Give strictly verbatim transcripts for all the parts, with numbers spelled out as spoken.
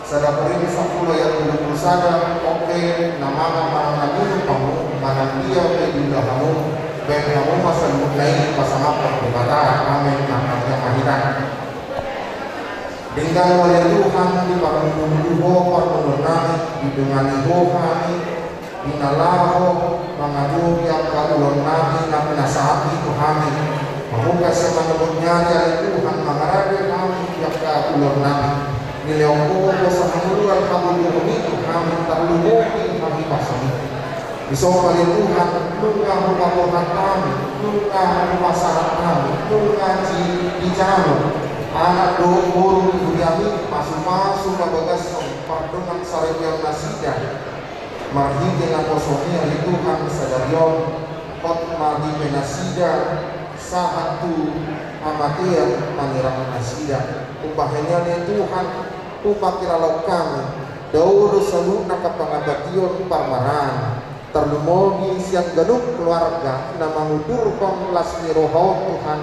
Sada Korintus sampulu ayat dua pulu sada. Ope, na mangan manang na minum hamu, manang dia pe diula hamu, baen hamu ma saluhutna i pasangap tu Debata. Amen. Martangiang ma hita. Denggan ale Tuhan, diparmudu-mudu Ho parngoluon nami, didongani Ho hami, di na laho mangadopi angka ulaon nami na pinasahatMi tu hami. Mamungka sian manogot ni ari ale Tuhan, mangarade hami di angka ulaon nami. Dilehon Ho hosa hangoluan hagogoonMi tu hami, tarlumobi hahipasaonMi. Dison ma ale Tuhan, nunga hupasahat hami, nunga hupasahat hami, nunga di, dijalo anak dohot boru ni huriaMi, pasu-pasu ma bagashon pardongansaripeon nasida. Marhite naposoMi ale Tuhan sadari on, hot ma dipe nasida sahat tu hamatean manirang nasida. Umbahen i ale Tuhan, hupangkilalaon hami, dao do saluhutna angka pangapation parmaraan, tarlumobi sian ganup keluarga na mangudurhon las ni roha on Tuhan,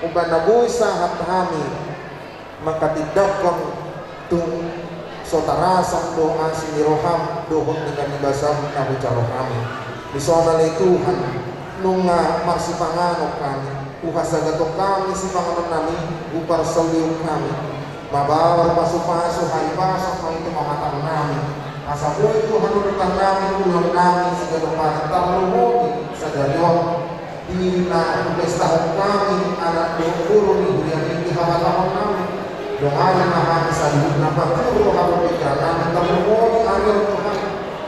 umbahen na boi sahat hami manghatindanghon tung so tarasam do asi ni rohaM dohot denggan ni basaM na hujalo hami. Dison ale Tuhan, nunga marsipanganon hami, huhasagathon hami sipanganon nami, huparsaulihon hami. Mababar pasu-pasu hahipason ma i tu hamatang nami. Asa boi Tuhan urutan nami, ulaon nami siganup ari, tarlumobi sadari on. Di na hupestahon hami anak dohot boru ni huriaMi di habatahon nami. Dongani ma hami saluhutna, pajur roha dohot pingkiran nami, tarlumobi ari on Tuhan.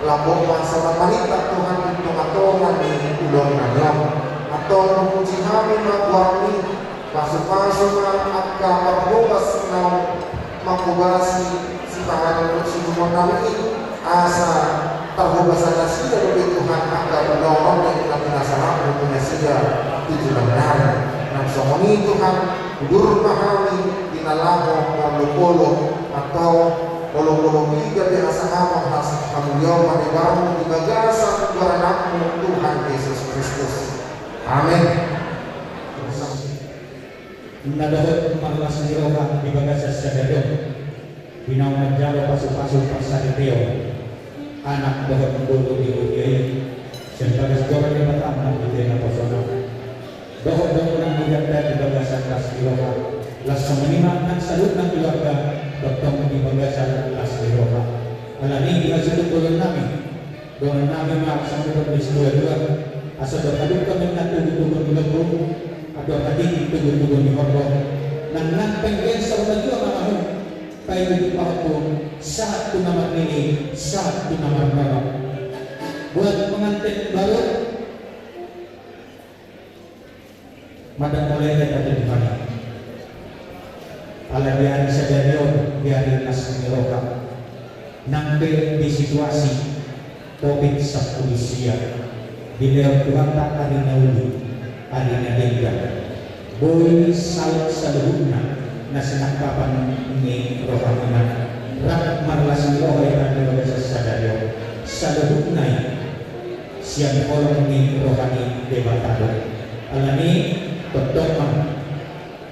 Lambok ma sahat maninta Tuhan di tonga-tonga ni ulaon nami on. Antong hupuji hami ma goarMi, pasu-pasu ma angka parhobas na manghobasi sipanganon dohot siminumon nami i, asa tarhobasan nasida dope Tuhan angka ulaon na pinasahatMu tu nasida tu joloan ni ari. Nang songon i Tuhan, udur ma hami di na laho marolopolop, antong olopolop i gabe hasangapon, hamuliaon ma dengganMu di bagasan goar AnakMu Tuhan Jesus Kristus. Amen. Na dohot marlas ni roha di bagasan sadari on, di naung manjalo pasu-pasu parsaripeon anak dohot boru ni huria i, sian bagas joro ni Debata ma di na poso on. Dohot do nang di hita di bagasan las ni roha, las songon i ma nang saluhutna keluarga, tongtong di bagasan las ni roha. Alani i di hasuhuton nami, dongan nami ma sanggup ni situa-tua, asa dohot hamu nang tugu-tugu ni lombu, dohot hatiti tugu-tugu ni horbo. Nang nang penggen saur matua ma hamu, paihut-ihut ma hamu, sahat tu na marnini, sahat tu na marnono. Buat pengantin baru, Madang mulai hita tu Tuhan i. Ala di ari sadari on, di ari las ni roha, nang pe di situasi covid sampulu sia, dilehon Tuhanta ari na uli, ari na denggan. Boi saut saluhutna na sinangkapan ni rohamuna, rap marlas ni roha hita di bagasan sadari on. Saluhutna i sian holong ni roha ni Debata do. Alani i, tongtong ma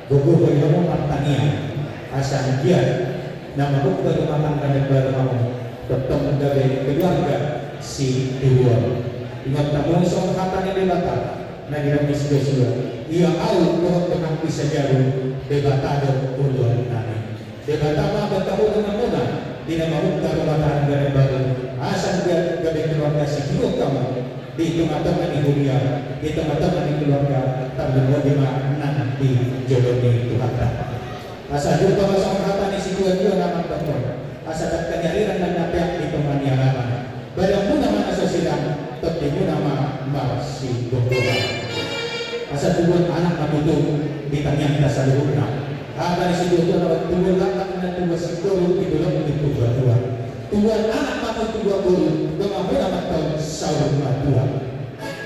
gogohon hamu martangiang, asa anggiat na mamungka rumah tangga na imbaru hamu, tongtong gabe keluarga sitiruon. Ingot hamu songon hata ni Debata na didok ni si Josua: Ia ahu dohot donganku si Ajaru, Debata do oloan nami. Debata ma banta hu donganmuna, di na mamungka rumah tangga na imbaru, asa anggiat gabe keluarga sitiruon hamu di tonga-tonga ni huria, di tonga-tonga ni keluarga, tarlumobi ma nang di jolo ni Tuhanta. Asa jumpa ma songon hata ni situa-tua na mandokkon: Asa dangka ni ariran nang na peak di tonga ni alaman, badanmuna ma na so sirang, tondimuna ma marsigomgoman. Asa tubuan anak na tubu di tangiangta saluhutna. Hata ni situa-tua na baen: Tubuan laknak na tubuan singkoru di dolok ni tua-tua. Tubuan anak ma hamu, tubuan boru, donganmuna ma antong saur matua.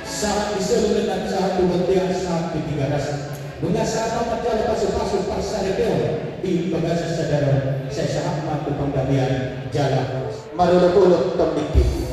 Sahat di solu nang sahat tu bontean, sahat tu Tigaras. Nunga sahat ma manjalo pasu-pasu parsaripeon di bagasan sadari on, sai sahat ma tu panggabean jala marolopolop tondikkon.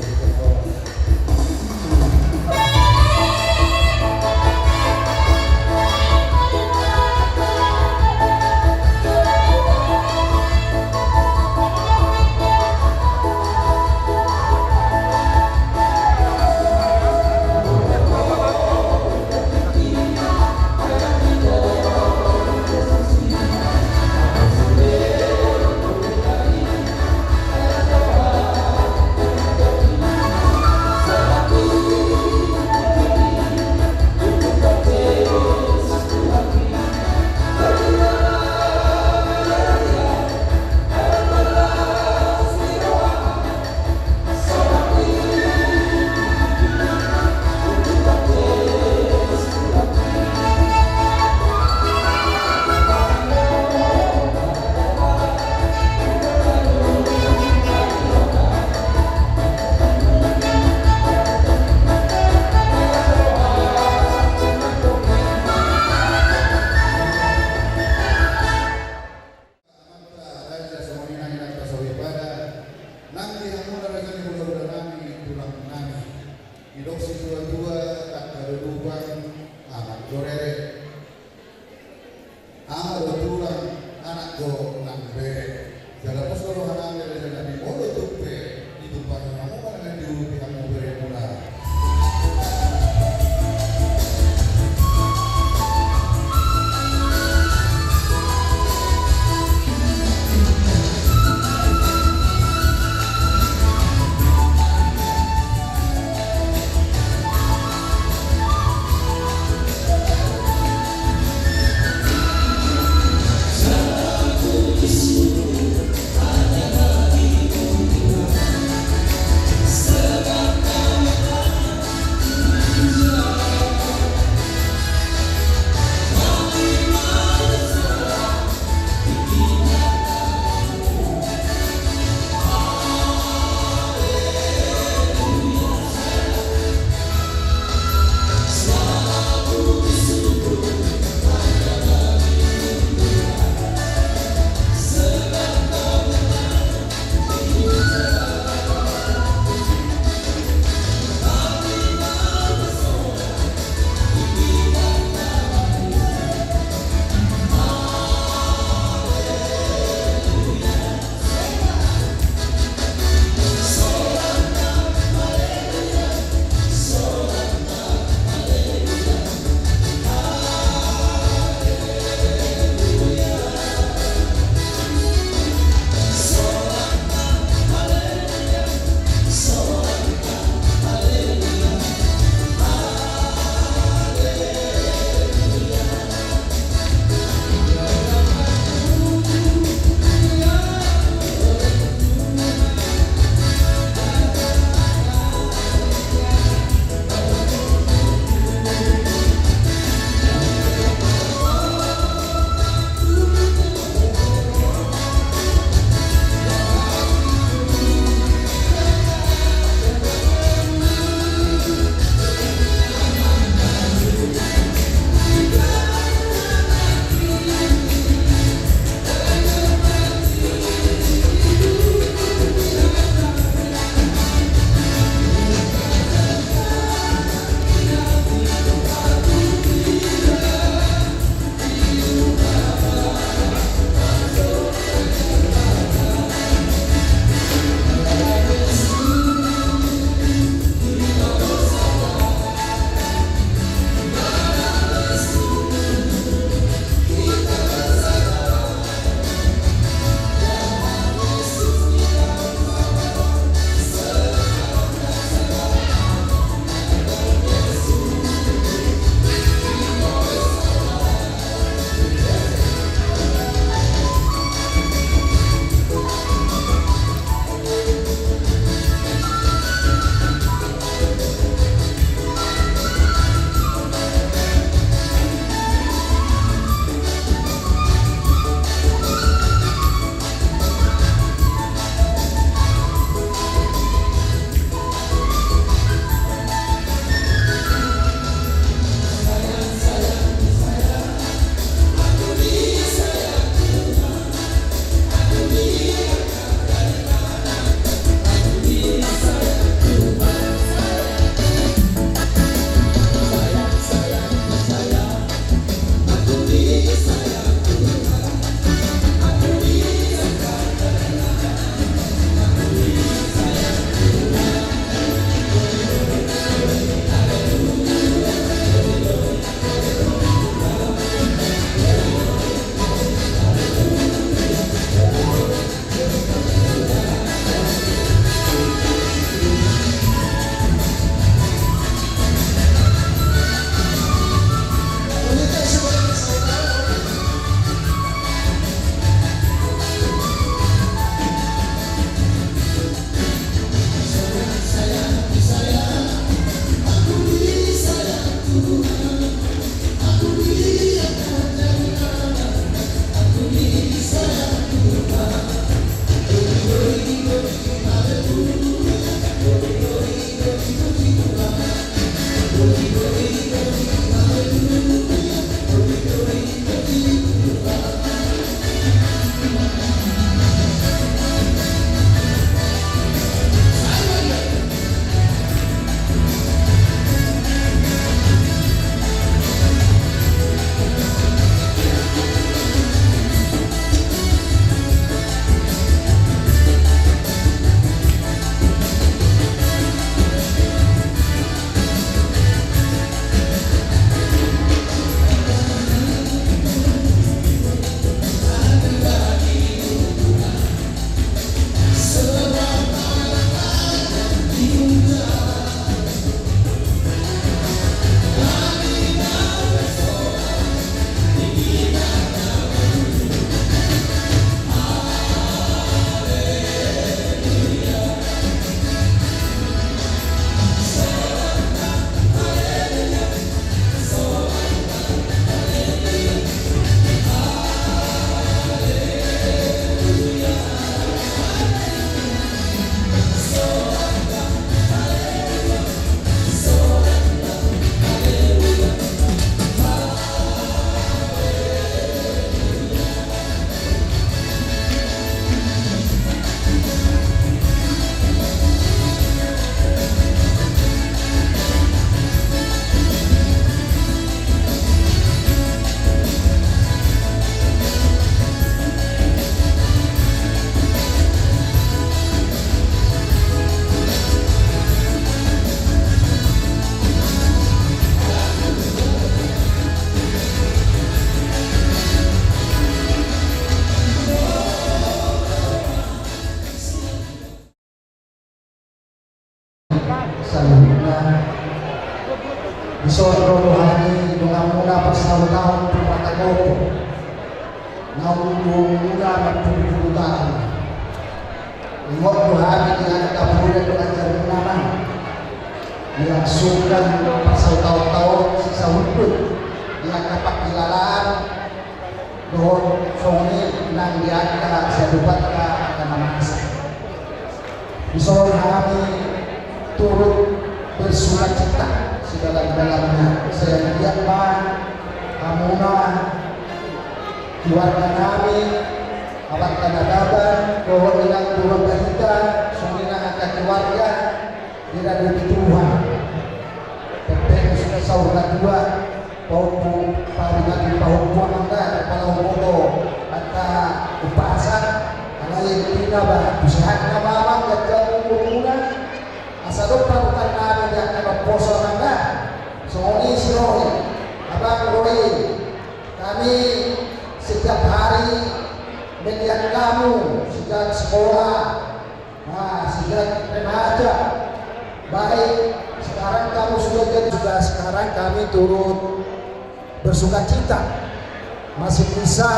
Saluhutna, dison ro do hami donganmuna parsahutaon tu mata gopo. Naung umurmuna marpulupulu taon. Ingot do hami di angka poda dohot ajarmuna, Amang. Dilangsungkan parsahutaonta on sisahundut di angka pangkilalaan dohot songon i nang di angka siadopanta angka na masa. Dison hami turut bersukacita sedalam-dalamnya. Sai anggiat ma hamuna, keluarga nami, abang tanah baba, dohot inang dohot bahita, songon i nang angka keluarga, diradopi Tuhan. Pepeng sudah saur na dua, pahompu, paringan pahompu amang da, pala homoto, angka upasan, alai intina ba, tu sehatna ma amang, ganjang umurmuna, asa dohot panutan nami di angka na poso amang da. Songon i si Roy, abang Roy, kami setiap hari melihat kamu sejak sekolah, nah, sejak remaja. Baik, sekarang kamu sudah jadi, sudah sekarang kami turut bersukacita masih bisa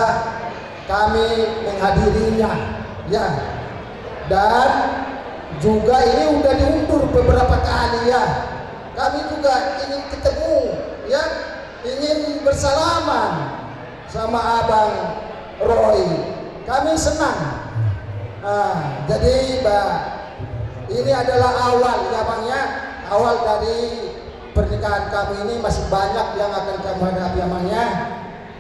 kami menghadirinya, ya. Dan juga ini udah diundur beberapa kali, ya. Kami juga ingin ketemu, ya, ingin bersalaman sama Abang Roy. Kami senang. Nah, jadi, Mbak, ini adalah awal, ya, Bang, ya. Awal dari pernikahan kami ini, masih banyak yang akan kamu hadapi, Amang, ya.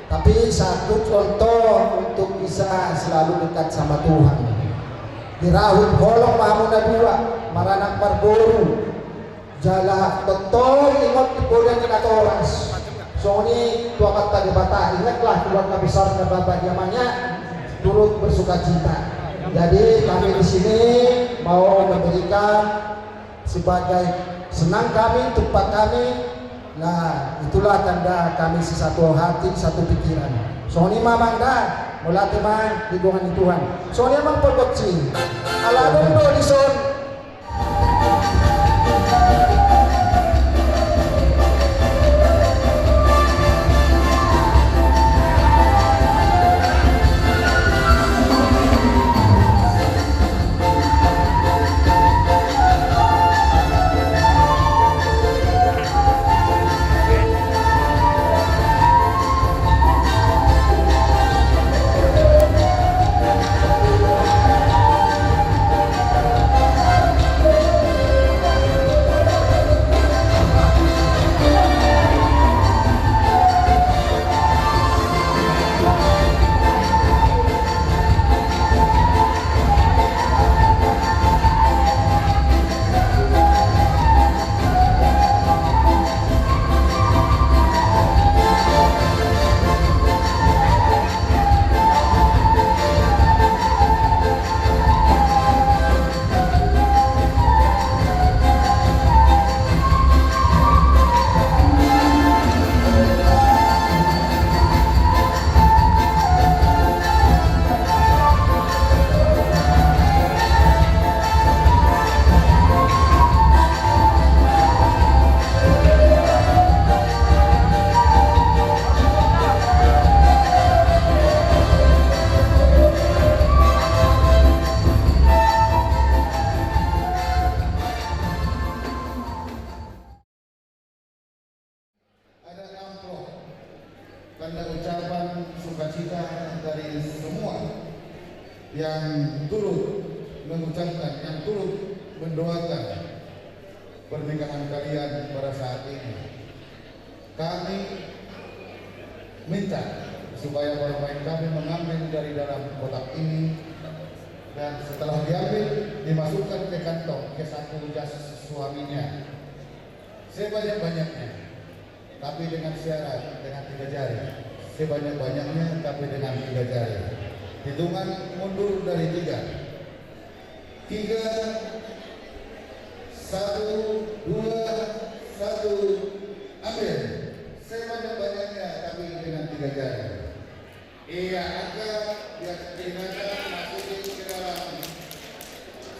Tapi satu contoh untuk bisa selalu dekat sama Tuhan. Dirahut holong ma hamuna dua, maranak marboru. Jala tongtong ingot di poda ni natoras. Songon i tu Amanta Debata, ingatlah keluarga besar na bapak di amangnya, turut bersukacita. Jadi kami di sini mau memberikan sebagai senang kami, tumpak kami. Nah, itulah tanda kami sesatu hati, satu pikiran. Songon i ma amang da, mauliate ma di dongan ni Tuhan. Songon i amang pargonsi. Ala adong do dison. Ada amplop tanda ucapan sukacita dari semua yang turut mengucapkan, yang turut mendoakan pernikahan kalian pada saat ini. Kami minta supaya barang-barang kami mengambil dari dalam kotak ini, dan setelah diambil, dimasukkan ke kantong, ke saku jas suaminya. Sebanyak-banyaknya, tapi dengan syarat, dengan tiga jari. Sebanyak-banyaknya, tapi dengan tiga jari. Hitungan mundur dari tiga. Tiga, satu, dua, satu, ambil. Sebanyak-banyaknya, tapi dengan tiga jari. Iya, angka, biar kelihatan, masukin ke dalam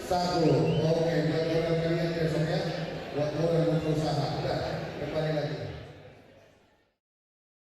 saku. Oke, buat modal kalian besok ya. Buat modal, buat usaha. Udah, kembali lagi.